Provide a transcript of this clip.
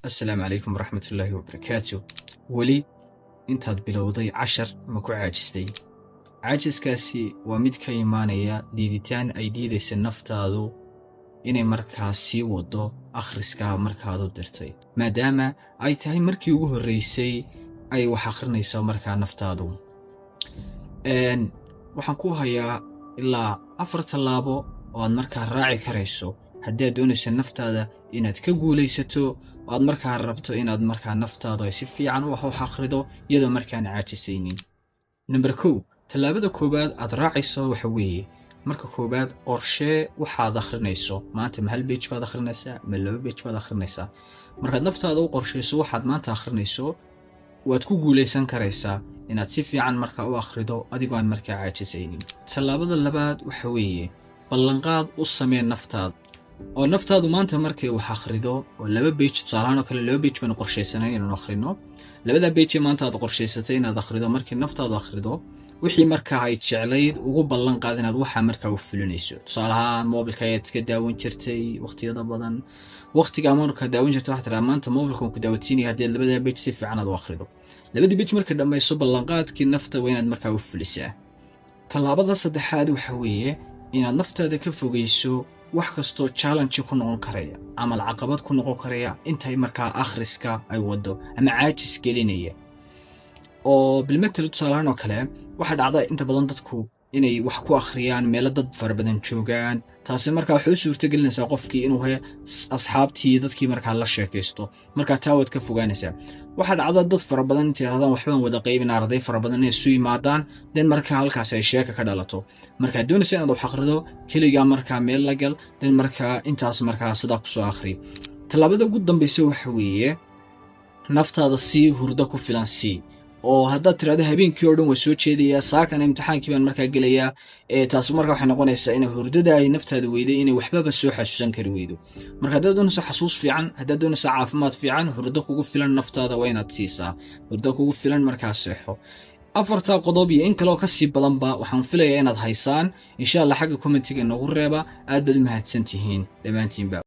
Assalaamu calaykum waraxmatullaahi wabarakaatu. Weli intaad bilowday cashar ma ku caajistay? Caajiskaasi waa mid ka imaanaya diiditaan ay diidaysa naftaadu inay markaas sii wado akhriskaa markaad u dirtay, maadaama ay tahay markii ugu horreysay ay wax akhrinayso markaa naftaadu. Waxaan ku hayaa ilaa 4 tallaabo oo aad markaa raaci karayso haddii aad doonayso naftaada inaad ka guulaysato oo aad markaa rabto inaad markaa naftaadu ay si fiican wax u akhrido iyadoo markaan caajisaynin. Number 1, tallaabada koowaad aad raacayso waxa weeye: marka koowaad, qorshee waxaad akhrinayso maanta. Ma hal page baad akhrinaysaa? Ma 2 page baad akhrinaysaa? Markaad naftaada u qorshayso waxaad maanta akhrinayso, waad ku guulaysan karaysaa inaad si fiican markaa u akhrido adigoo aan markaa caajisaynin. Tallaabada labaad waxa weeye: ballanqaad u samee naftaada, oo naftaadu maanta markay wax akhrido oo 2 page, tusaalahaan oo kale 2 page baynu qorshaysanay inaanu akhrino, labada page ee maanta aad qorshaysatay inaad akhrido, markii naftaadu akhrido wixii markaa ay jeclayd, ugu ballan qaad inaad waxa markaa u fulinayso. Tusaalahaan, mobilka ayaad iska daawan jirtay waqtiyada badan. Waqtigaa markaa daawan jirtay, waxaad tiraa: "Maanta mobilka waan ku daawatiinaya haddii aad labada page si fiican aad u akhrido." Labadii page markay dhammayso, ballanqaadkii nafta waa inaad markaa u fulisaa. Tallaabada saddexaad waxa weeye inaad naftaada ka fogeyso wax kastoo challenge ku noqon karaya ama caqabad ku noqon karaya intay markaa akhriska ay wado ama caajis gelinaya. Oo bilmetel, tusaalahaan oo kale, waxaa dhacda inta badan dadku inay wax ku akhriyaan meelo dad fara badan joogaan. Taasi markaa waxay u suurto gelinaysaa qofkii inuu asxaabtii, dadkii markaa la sheekaysto. Markaa taa waad ka fogaanaysaa. Waxaa dhacda dad fara badan inta yidhahdaan waxbaan wada qaybin, arday fara badan inay isu yimaadaan, then markaa halkaas ay sheeka ka dhalato. Markaad doonaysa inaad wax akhrido, keligaa markaa meel la gal, then markaa intaas markaa sidaa kusoo akhri. Tallaabada ugu dambaysa waxa weeye: naftaada sii hurdo ku filan sii. Oo haddaad tirahdo habeenkii oo dhan waa soo jeedayaa, saakana imtixaankii baan markaa gelayaa, taasi marka waxay noqonaysaa inay hurdada ay naftaada weyday inay waxbaba soo xasuusan kari weydo. Marka haddaad doonayso xasuus fiican, haddaad doonayso caafimaad fiican, hurdo kugu filan naftaada waa inaad siisaa. Hurdo kugu filan markaa seexo. Afartaa qodob iyo in kaleoo kasii badanba waxaan filayaa inaad haysaan, insha Allah. Xagga commentiga inoogu reeba. Aad baad u mahadsan tihiin dhammaantiinba.